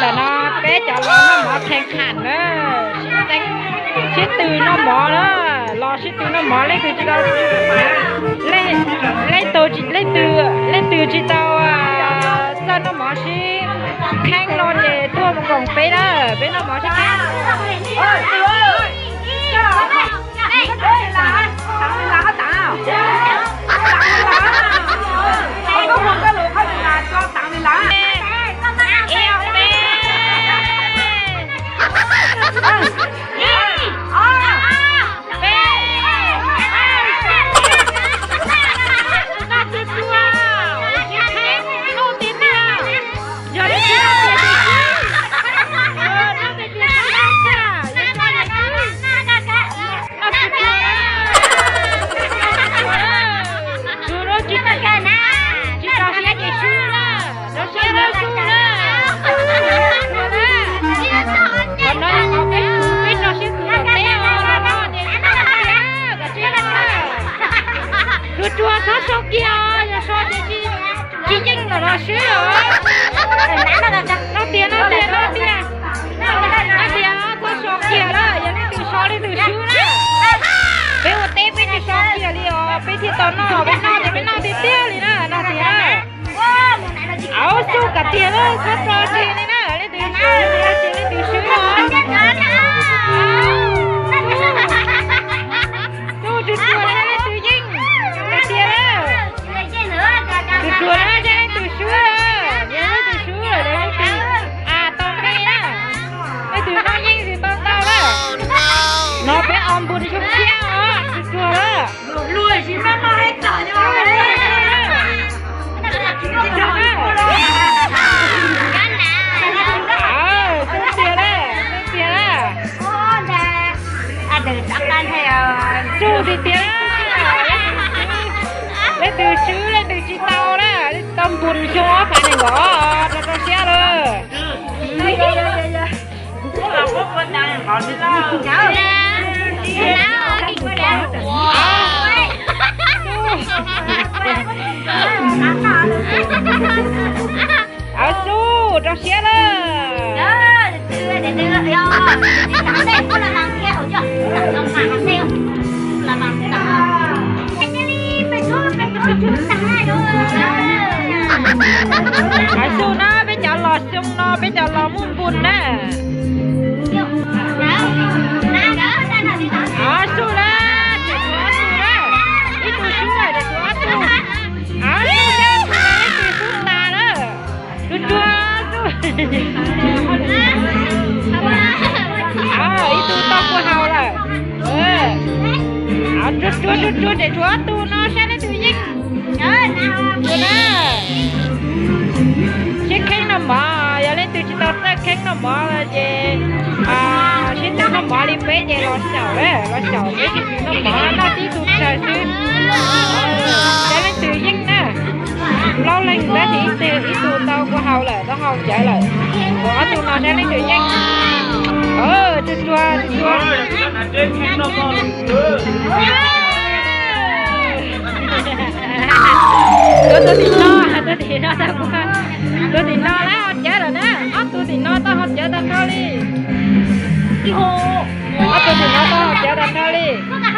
Tam no peb cov los noj mov kheev kham na, sib tw noj mov na, los sib tw noj mov, leej twg tsis tau, leej twg, leej twg tsis tau txawj noj mov sib kheeb no ces tuaj mus koom peb na, peb noj mov sib kheeb. Tus no tsis, tsis rau siab ces swb na, rau siab lawm swb na. Qhov no yog qhov peb, peb rau siab tus tom teb os, no ces kom tsis, tus ruam txhob so kiag os, yog so ces tsis, tsis yeej los no swb os. No tias, no tias, no tias, no tias txhob so kiag na, yog leej twg so leej twg swb na. Peb ua teb peb tsis so kiag li os, peb thiaj tau noj, peb noj ces peb noj tiag tiag li na, no tias. Au, xu kom tiag na, txhob so kiag li na, leej twg swb, leej twg swb na. Xu, tus ruam na, leej twg yeej, kom tiag na. Tus ruam na, leej twg swb, yog leej twg swb, leej twg tau nqe na. Leej twg noj yeej twg tau ntau na. No peb o npun xyoo tshiab os, tus ruam na. Xu tiag na, xu tiag na. Xu tiag tiag. Leej twg swb leej twg tsis tau na, tau npun xyoo ob phav nees nkaum, rau rau siab lawm. Au, xu, rau siab lawm. Au, xu na, peb cov los xyoo no peb cov los muaj npun na. Au, xu na, tus xu na, ib tug xu lawm, tus xu ob tug. Au, xu na, tus xu tas lawm. Tus ruam xu. Au, ib tug tau kua haus lawm. Au, tus ruam, tus ruam, tus ruam ob tug no saib leej twg yeej. Tus na. Sib kheeb noj mov, yog leej twg tsis tau txawj kheeb noj mov ces sib tw noj mov li peb ces los xyaum, los xyaum peb sib tw noj mov noj tib tug tsawg xwb. Saib leej twg yeej na. Plaub leeg tab sis ib tug, ib tug tau kua haus lawm, tau haus cawv lawm. Tus ob tug no saib leej twg yeej. Tus ruam, tus ruam. Tus tim no, tus tim no tau kua, tus tim no lawv haus cawv lawm na, ob tug tim no tau haus cawv tag nrho li.